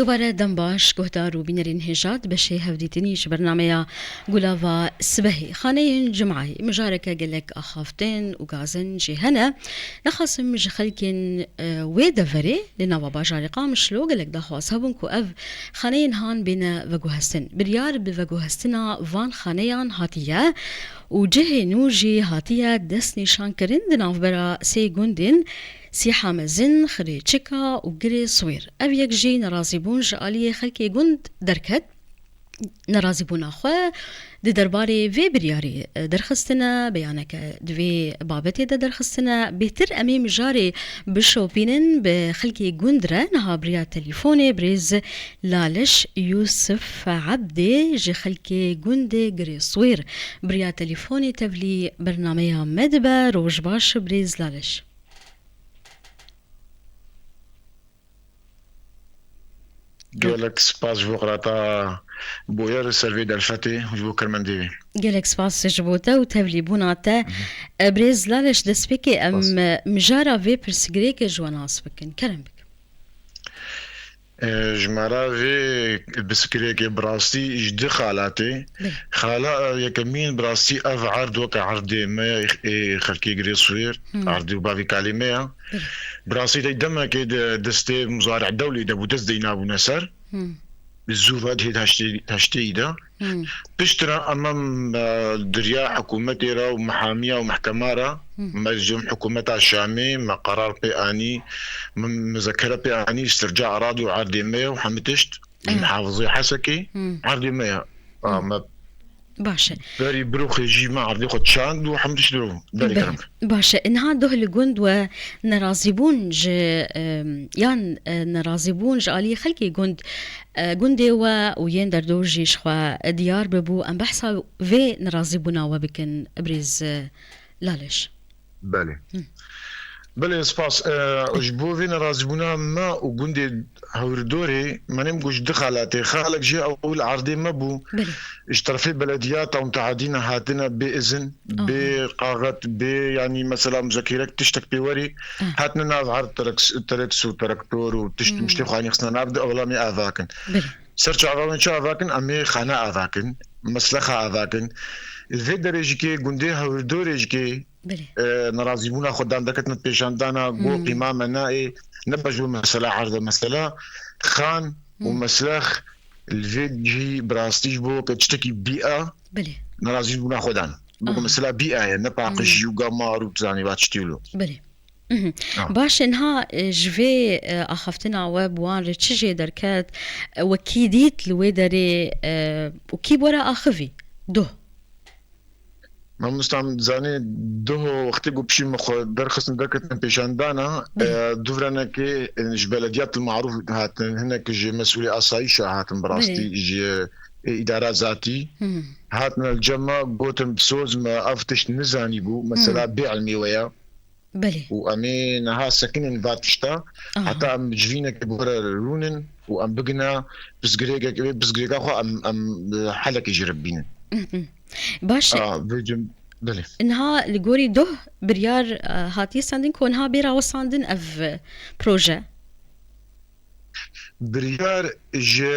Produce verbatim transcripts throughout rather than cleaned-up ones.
Dubare dem baş, guhdar û bînerên hêja di beşê hevdîtinî ji bernameya Gulava Sibehê. Xaneyên Cum'ayê mijareke gelek axaftin û gazin jî hene. Nexasim ji xelkên, e, wê deverê li nava bajarê Qamişlo gelek daxwaz hebûn ku ev xaneyên han bêne veguhestin. Biryar bi veguhestina van xaneyan hatiye û cihê nû jî hatiye destnîşankirin di navbera sê gundên Sîha Mezin, Xirê Çika û Girê Swêr. Ev yek jî nerazîbûn ji aliyê xelkê gund derket. Nerazîbûna xwe di derbarê vê biryarê, e, derxistine, beyaneke di vê babetê de derxistine. Bêhtir em ê mijarê bişopînin bi xelkê gund re. Niha bi riya telîfonê birêz Laliş Yûsif Ebdê ji xelkê gundê Girê Swêr bi riya telîfonê tevlî bernameya me dibe. Roj baş birêz Laliş. Gelek spas ji bo qirata Boyer ser vê derfetê û ji bo kirmendê wê. Gelek spas ji bo te û tevlîbûna te. Mhm. E, Birêz Laleş, destpêkê em, spas, e, mijara vê pirsgirêkê ji we nas bikin. Kerem bikin. E, ji me re vê pirsgirêkê bi rastî ji du xala tê. Belê. Xala, e, yekemîn bi rastî ev erd weke erdê me ye, ê xelkê Girê Swêr, Hmm. erdê û bavê kalê me ye. Belê. Bi rastî de demekê di destê Muzari'dewlê de bû, dest deyna bûne ser. Hmm. Bi zû ve dihê heştê, heştê de. Hmm. Piştre em, em, e, di riya hikûmetê re û mehamiya û mehkema re, Hmm. me ji hikûmeta Şamê me qerar pê anî, me muzekere pê anî, istirca eradî û erdê me ye û hemî tişt, ji Ah. muhafizê Hesekê, Hmm. erdê me ye. A, Hmm. me Baş e. Berî biroxê jî me erdê xwe çand û hemî tişt biro. Berî Be-, kerem. Baş e. Niha doh li gund we nerazîbûn ji, em, yan, e, nerazîbûn ji alî xelkê gund, e, gundê we û yên derdor jî ji xwe diyar bibû. Em behsa vê nerazîbûna we bikin, birêz, e, Laleş. Belê. Hı. Belê, spas. E, ji bo vê nerazîbûna me û gundê Hewrdorê, me nêm ku ji du xalatê. Xalek jê ew li erdê me bû. Belê. Ji terefê belediyata û mutehedîna hatine bê izin, Aha. bê qaxet, bê, yanî mesela muzekîrek tiştek pê werî, Ah. hatine nav erd tereks-, tereks û terektor û tişt Hmm. tiştê xwe anî xistine nav de ewla me ava kin. Belê. Ser çava me çi ava kin, em ê xane ava kin, meslexa ava kin. Vê derê jikê gundê Hewrdorê jikê Belê. e, nerazîbûna xwe dan derketin pêşandana go Hmm. qîma me nayê, ne baş bû mesela erde, mesela xan û Hmm. meslex li vê cihî bi rastî ji bo ke tiştekî bî a Belê. nerazîbûna xwe dan. Bo Aha. mesela bî a ye, ne paqijî Hmm. û gamar û zanî va tiştî wilo. Belê. Mhm. Ah. Baş e, niha, e, ji vê, e, axaftina we bi wan re çi jê derket, e, we kî dît li wê derê, e, û kî bi we re axivî? Doh. Mamosta, em dizanê doho wextê ku pişî me xwe derxistin derketin pêşandana, Belê. e, duvrenekê, e, ji belediyat li marûf hatin, hinek ji mesûlê asayîşa hatin bi rastî, Belê. ji, e, îdara zatî. Hı. Hatine li cem me, gotin bi soz me ev tişt nizanî bû, mesela Hı. bê ilmê we ye. Belê. Û em ê niha sekinên va tişta, Aha. heta em civîneke bi we re rûnin û em bigina pirsgirêkek, vê pirsgirêka xwe em, em, e, helekê jê re bibînin. Mhm. Baş e. A, vê cem-, belê. Niha li gorî doh biryar, e, hatiye sendin ku niha bê rawestandin ev, e, proje? Biryar ji,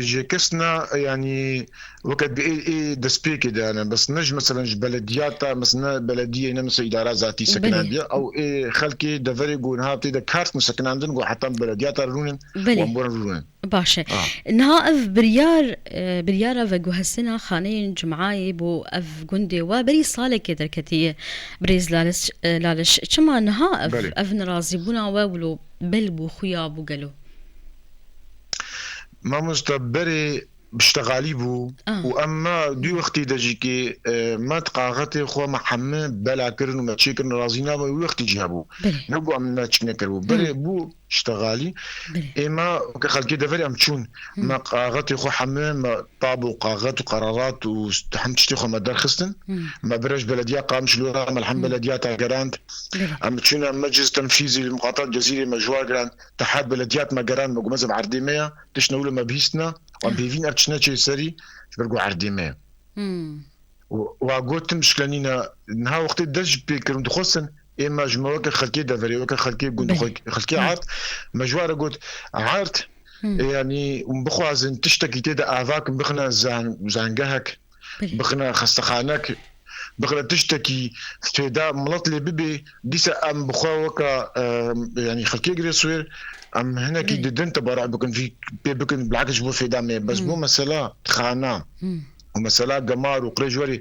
ji kesna, yanî weke di ê, ê destpêkê de hene, bes ne ji, meselen ji belediyata, mesela ne belediyê, ne mesela îdara zatî Belê. sekinandiye, ew ê xelkê deverê ku niha tê de kar dikin sekinandin, ku heta belediyata rûnin, Belê. wan boran rûnin. Baş e. Ah. Niha ev biryar, e, biryara veguhestina xaneyên Cum'ayê bo ev gundê we berî salekê derketiye. Birêz Laliş, e, Laliş, çima niha ev, Belê. ev nerazîbûna we wilo bel bû, xuya bû gelo? Mamosta, berê bi ştexalî bû Ah. û em me dû wextî de jî kê, e, me di qaxetê xwe me heme bela kirin û me çêkirin, razîname wî wextî jî hebû. Belê. Ne ku em ne çi nekiribû. Hı. Berê bû ştexalî. Belê. Ê me weke xelkê deverê em çûn. Hı. Me qaxetê xwe heme, me tab û qaxet û qerarat û hem tiştê xwe me derxistin. Hı. Me bire ji belediya Qamişlo re, me li hem Hı. belediyata gerand. Belê. Em çûne meclis tenfîzî li miqatat Cezîrê me ji war gerand. Tehat belediyat me gerand, me got mezin erdê me ye, tiştine wilo me bihîstina, wan Ah. pêvîn ev tiştine çê serî, ji ber ku erdê me ye. Hmm. Û wa gotim şiklenîne, niha wextê dest ji pê kirin dixwestin, ê me ji me weke xelkê deverê, weke xelkê gund, Belê. xwe-, xelkê Hı. erd, me ji wa re got, erd, Hmm. Yanî, hûn bixwazin tiştekî tê de ava kin, bixine zan-, zangehek, Belê. bixine xestexanek, bixine tiştekî fêda milet lê bibê, dîsa em bi xwe weke, e, yanî xelkê girê swêr, em hinekî Belê. didin teberû bikin, vî pê bikin, bilakis ji bo fêda me. Bes Hmm. bo mesela xana Hmm. û mesela gemar û qirêj werî,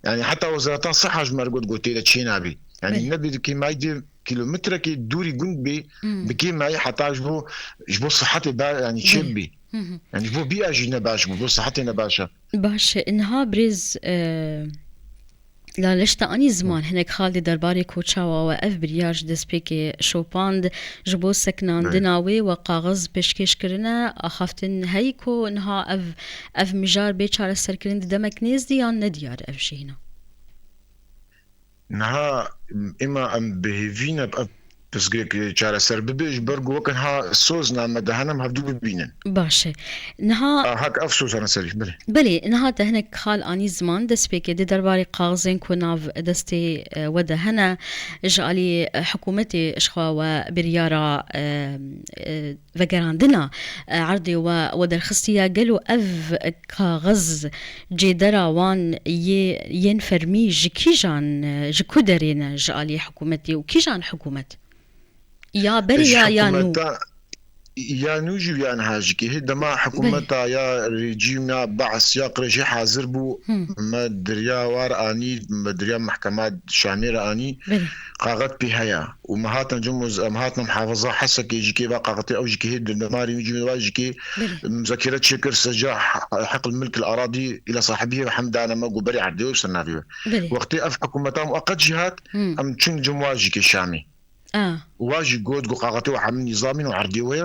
yanî heta Wezareta Siha ji me re got, got tê de çê nabî. Yanî Belê. nebî di kêmayî dê kîlometrekê dûrî gund bê, Hmm. bi kêmayî heta ji bo, ji bo sihetê da, yanî çê Belê. bibî. Hı hı. Yanî ji bo bîya jî ne baş bû, bo sihetê ne baş e. Baş e, niha birêz, e, Laleş te anî ziman, hinek xal dê derbarê ku çawa we ev biryar ji destpêkê şopand, ji bo sekinandina Belê. wê we kaxiz pêşkêş kirine, axaftin heyî ku niha ev, ev mijar bê çareserkirin di demek nêzdî yan nediyar ev jî hîna? Niha êma em bi hêvî ne ev pirsgirêk çareser bibe, ji ber ku weke niha soz name de hene em hevdû bibînin. Baş e. Niha A, hek ev soz hene serî, belê. Belê, niha te hinek xal anî ziman, destpêkê di derbarê kaxizên ku nav destê, e, we de hene, ji alî, e, hikûmetê ji xwe we biryara, e, e, vegerandina, e, erdê we, we derxistiye, gelo ev kaxiz cêdera wan yê, yên fermî ji kîjan, e, ji ku derê ne ji alî hikûmetê û kîjan hikûmet? Ya berê Ji ya, ya nû? hikûmeta, ya nû jî û ya niha jî kê. Hê dema Belê. hikûmeta ya rejîm ya Baas ya qirêj hazir bû, Hmm. me diriya war anî, me diriya mehkema Şamê re anî, Belê. kaxet pê heye. Û me hatin cem, em hatin muhafaza Hesekê jî kê va kaxetê ew jî kê hê di demarê wî cî va jî kê Belê. muzakere çêkir seca he-, heql milk el aradî îla sahibiyê ve hem dane me ku berê erdê we ser navê we. Belê. Wextê ev hikûmeta muqeqet jî hat, Hmm. em çûn cem wa jî kê Şamê. A. Wa jî got ku kaxetê we hemî nîzamîn û erdê we ye,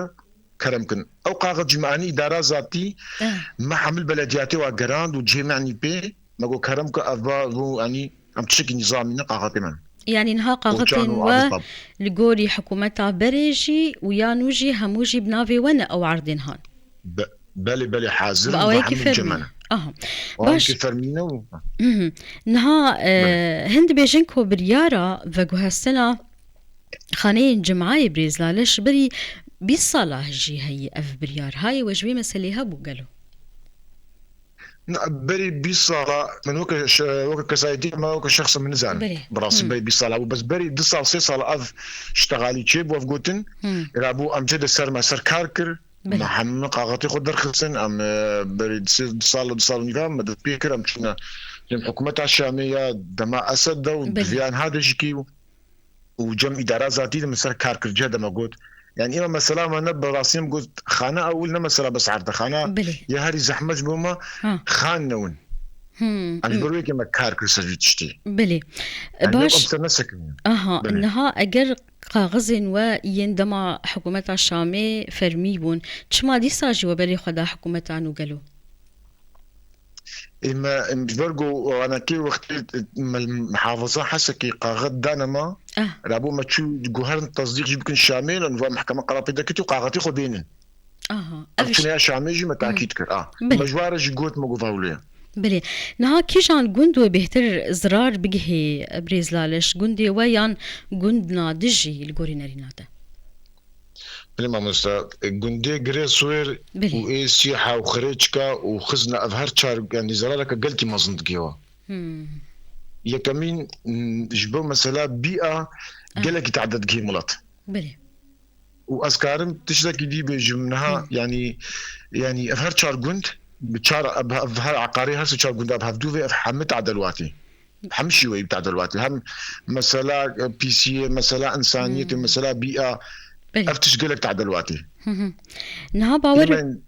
kerem kin. Ew kaxet jî me anî îdara zatî, A. me hemil belediyatê wa gerand û cihê me anî pê, me got kerem ke ev ba, bû, anî, em tiştekî nîzamî ne, kaxetê me. Yanî niha Koçan kaxetên û we Aristab. li gorî hikûmeta berê jî û ya nû jî hemû jî bi navê we ne ew erdên han? Be-, belê, belê, hazir Bi in, awayekî bi hemû fermî. cem me ne. Aha. Awayekî Baş. fermî ne û Mhm. Niha, e, Belê. hin dibêjin ku biryara veguhestina xaneyên Cimayê Birêz Laleş berî bîst sala jî heyî ev biryar. Hayê we ji vê meselê hebû gelo? Na, berî bîst sala min weke şe-, weke kesayetî me weke şexsa min nizanim. Berî. Bi rastî Hmm. berî bîst sala bû. Bes berî du sal, sê sala ev ştexalî çêbû, ev gotin. Hmm. Rabû em cê de ser me ser kar kir. Belê. Me hemû kaxetê xwe derxistin. Em, e, berî du sê, du sal, du sal û nîva me dest pê kir. Em çûne cem hikûmeta Şamê ya dema Esed de û Belê. diviyan ha de jî kî û cem îdara zatî de min ser kar kir, cih de me got. Yanî êma mesela me ne bi rastî em got, xane ewil ne mesela bes erde xane Belê. ya herî zehmet ji bo me Ha. xan newin. Hmm, Em ji hmm. ber wê yekê me kar kir ser vî tiştî. Belê. Yanî Baş. em ser nesekiniye. Aha, Belê. niha eger kaxizên we yên dema hikûmeta Şamê fermî bûn, çima dîsa jî we berê xwe da hikûmeta nû gelo? Ê me, em ji ber ku wanekê wextê me muhafaza Hesekê kaxet dane me, Ah. rabû me çû guherin tesdîq jî bikin Şamê, lan va mehkeme qera pê deketî û kaxetê xwe bênin. Aha, Ev ev çûne ya Şamê jî me Hmm. takîd kir. Ah. Belê. Me ji ware jî got me got vawlê. Belê. Niha kîjan gund we bêhtir zirar bigihê, Birêz Laleş? Gundê we yan gund nadijî li gorî nerîna te? Belê mamoste, gundê Girê Swêr Belê. û ê Sîha û Xirêçka û Xizna ev her çar, yanî zerareke gelkî mezin digihê we. Hmm. Yekemîn, m, ji bo mesela bîa Ah. gelekî tade digihê milet. Belê. Û ez karim tiştekî dî bêjim niha, Hmm. yanî, yanî ev her çar gund, bi çar, ev, ev her eqarê her sê çar gunda bi hevdû ve ev hemî tade li watê. Hem şîweyî bi tade li watê. Hem mesela, e, pîsiyê, mesela insaniyetê, Hmm. mesela bîa, Belê. ev tişt gelek tade li watê. Hı hı. Niha bawer Êmen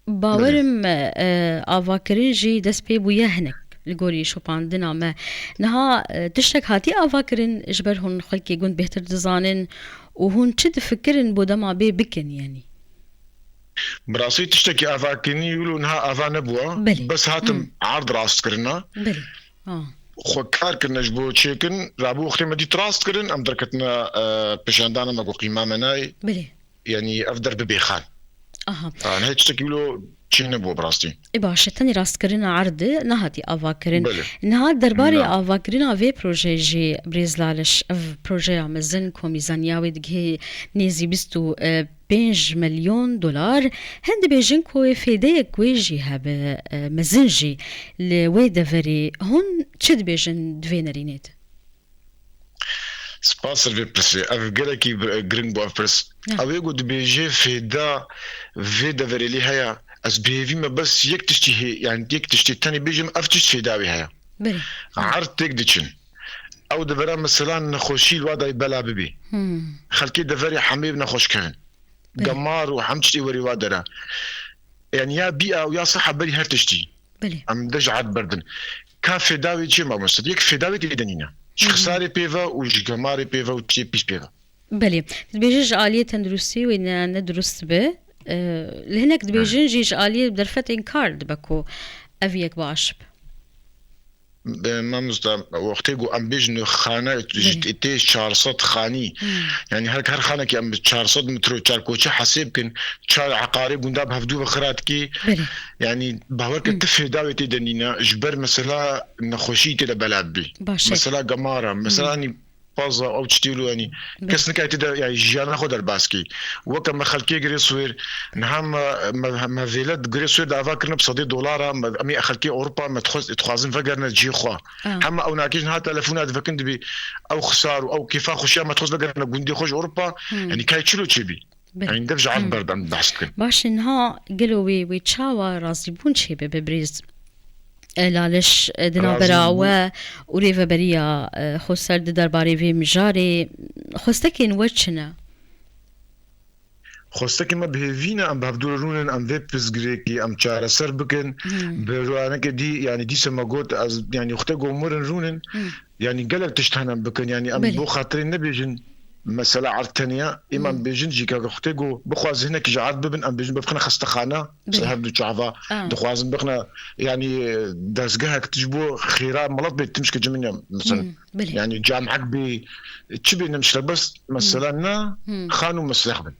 Bawerim, e, avakirin jî dest pê bûye hinek li gorî şopandina me. Niha, e, tiştek hatî avakirin ji ber hûn xelkê gund bêhtir dizanin û hûn çi difikirin bo dema bê bikin, yanî? Bi rastî tiştekî avakirinî wilo niha ava nebûwa. Belê. Bes hatim Hmm. erd rast kirina. Belê. Ha. Xwe kar kirine ji bo çêkin, rabû wextê me dît rast kirin, em derketine, e, pêşandana me ku qîma me nayê. Belê. Yanî ev der bibê xal. Aha. Yanî hiç tiştekî wilo çênebû bi rastî. Ê baş e, tenê rastkirina erd nehatiye avakirin. Belê. Niha derbarê Na. avakirina vê projeyê jî, Birêz Laliş, ev projeya mezin ku mîzaniya wê digihê nêzî bîst û pênc milyon dolar, hin dibêjin ku wê fêdeyek wê jî hebe, e, mezin jî li wê deverê. Hûn çi dibêjin di vê nerînê de? Spas ser vê pirsê. Ev gelekî bir-, giring bû ev pirs. Ya. Ew ê ku dibêje fêda vê deverê lê heye. Ez bêhêvî me bes yek tiştî hê, yani yek tiştî tenê bêjim, ev tişt fêda wê heye. Belê. Erd têk diçin. Ew devera mesela nexweşî li wa dayî bela bibî. Hmm. Xelkê deverê hemê bi nexweş kevin. Belê. Gemar û hem tiştê werî wa dera. Yani ya bîa û ya siha berî her tiştî. Belê. Em de ji erd berdin. Ka fêda wê çi ye mamoste? Yek fêda wê tê de nîne. Ji Hı hı. xisarê pê ve û ji gemarê pê ve û tiştê pîs pê ve. Belê. Dibêje ji aliyê tenduristî wê ne, ne durust be. Ee, li hinek dibêjin Belê. jî ji aliyê derfetên kar dibe ku ev yek baş be. Be, mamoste, wextê ku em bêjin xane ji Belê. tê çar sed xanî, Hmm. yani her, her xanekî em bi çar sed metro çarkoçe hesê bikin, çar eqarê gunda bi hevdû ve xira dikî. Belê. Yani bawer ke Hmm. ti fêda wê tê de nîne, ji ber mesela nexweşî tê de bela bibî. Baş e. Mesela gemara, mesela Hmm. hani paza ew tiştê wilo, yani Belê. kes nikare tê de, yani jiyana xwe derbas kî. Weke me xelkê girê swêr, niha me, me, me vêle girê swêr dava kirine bi sedê dolara, me, em ê xelkê Ewropa me dixwaz-, dixwazin vegerine cihê xwe. Ah. Hema ew nakêj niha telefona divekin dibê ew xisar û ew kêfa xweşiya me dixwaz vegerine gundê xwe ji Ewropa. Hmm. Yani kay çilo çêbî? Belê. Yani dev ji erd Hmm. berdan behs dikin. Baş e, niha gelo wê, wê çawa razîbûn çêbe bi birêz, e, Laliş, e, di navbera Razîbûn. we û rêveberiya, e, xweser di derbarê vê mijarê xwestekên we çi ne? Xwestekê me bi hêvî ne em bi hevdû re rûnin, em vê pirsgirêkê em çareser bikin. Hmm. Bi rûnaneke dî, yani dîse me got, ez, yani wextê ku mirin rûnin, Hmm. yani gelek tişt hene em bikin. Yani em Belê. bo xatirê nebêjin mesela erd teniya, êm em Hmm. bêjin jî ke wextê ku bixwazin hinekî ji erd bibin, em bêjin bibixine xestexane, Belê. her du çava Ah. dixwazin bixine, yani dezgehek tişt bo xêra milet bê tişt ke cimîne, mesela. Hmm. Belê. Yani camehek bê, çi bê, ne tiştek, bes mesela Hmm. ne Hmm. xan û meslex bin.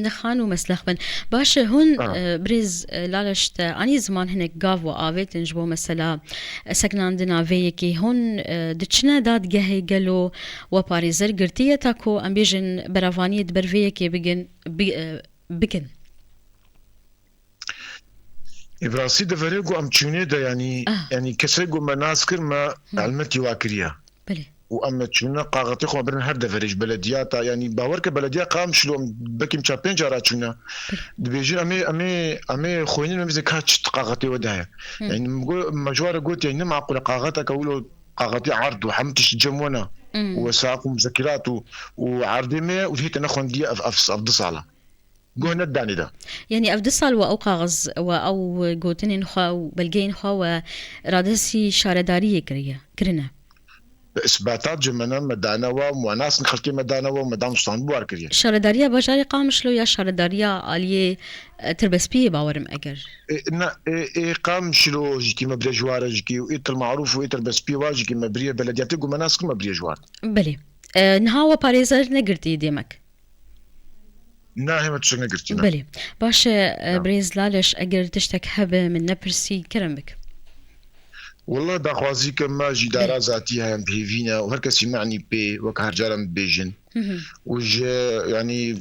Ne xan û meslex bin. Baş e, hûn, Ah. e, birêz, e, Laliş, te anî ziman hinek gav we avêtin ji bo mesela, e, sekinandina vê yekê. Hûn, e, diçine dadgehê, gelo we parêzer girtiye ta ku em bêjin beravaniyê di ber vê yekê bigin, bi-, e, bikin? Ê, bi rastî deverê ku em çûnê de, yanî, Ah. yanî kesê ku me nas kir, me Hmm. helmetî wa kiriye. Belê. Û em çûne qaxetê xwe birin her deverê ji belediya ta, yanî bawer ke belediya Qamişlo em bekî çar pênc cara çûne. Belê. Dibêjin em ê, em ê, em ê xwînin, em ê ka çi qaxetê we de heye. Hmm. Yanî me go-, me ji wa re got, yanî ne maqûl e qaxeteke wilo qaxetê erd û hemû tişt cem we ne. Hmm. Û wesaq û muzekîrat û, û erdê me ye û dihê te nexwendiye ev, ev, ev du sala. Guh nedanê de. Yanî ev du sal we ew kaxiz, we ew gotinên xwe û belgeyên xwe we radestî şaredariyê kiriye, kirine? Bi isbatat ji me ne, me dane we, me nas xelkê me dane we, me dan standbûar kiriye. Şaredariya bajarê Qamişlo ya şaredariya aliyê, e, Tirbespiyê bawerim eger. E, ne, e, e, Qamişlo jikî me bire ji ware jikî û ê Til Marûf û ê Tirbespiyê wa jikî me biriye belediyatê ku me nas kir me biriye ji ware. Belê. E, niha we parêzer negirtî demek? Na, hema tiştek negirtî, na. Belê. Baş e, e, Ya. Birêz Laleş, eger tiştek hebe min nepirsî, kerem bik. Wela daxwazî ke me ji îdara Belê. zatî heye, em bi hêvî ne û her kesî menî pê, wek her cara em dibêjin. Hı hı. Û ji, yanî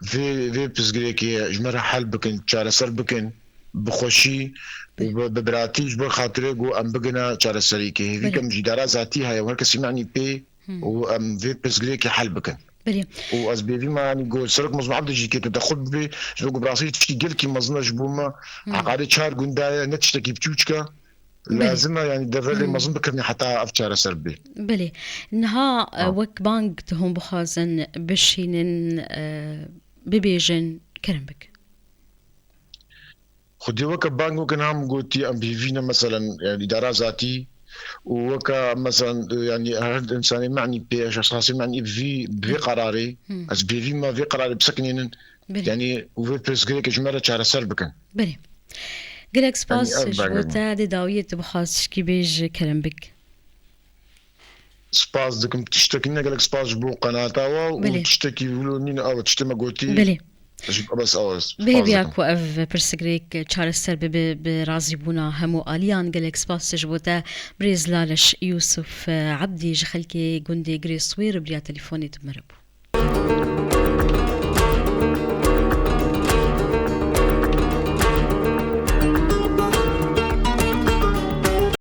vê, vê pirsgirêkê ji me re hel bikin, çareser bikin, bi xweşî û Belê. bi, bi biratî ji bo xatirê ku em bigine çareserîkê. Hêvî Belê. ke em ji îdara zatî heye û her kesî menî pê, Hmm. û em vê pirsgirêkê hel bikin. Belê. Û ez bêvî me, yanî, ku Serok Mezlûm Ebdî jî kê tedexul bibê, ji bo ku bi rastî tiştekî gelkî mezin e ji bo me. Hmm. Heqarê çar gunda ye, ne tiştekî biçûçik e. Belê. Lazim e, yanî, deverê Hmm. mezin bikevnî heta ev çareser bibê. Belê. Niha, e, Ha. wek bang tu hûn bixwazin bişînin, e, bibêjin, kerem bik. Xwedê weke bang weke niha min gotî, em bi hêvî ne, meselen, yani, îdara zatî û weke, meselen, yani, her însanê menî pê, şexsê menî bi vî, bi vê Hı. qerarê, Hı. ez bi hêvî me vê qerarê bisekinînin, Belê. yani, û vê pirsgirêkê ji me re çareser bikin. Belê. Gelek spas Yani, ev ji bo bang te, dê dawiyê tu bixwaz tişkî bêj, kerem bik. Spas dikim. Tiştekî ne, gelek spas ji bo qenata we û Belê. tiştekî wilo nîne, ew tiştê me gotî. Belê. Ji bes ew Bi hêviya ku ev pirsgirêk çareser bibe bi razîbûna hemû aliyan, gelek spas ji bo te birêz Laleş Yûsif Ebdî ji xelkê gundê Girê Swêr bi riya telefonê di me re bû.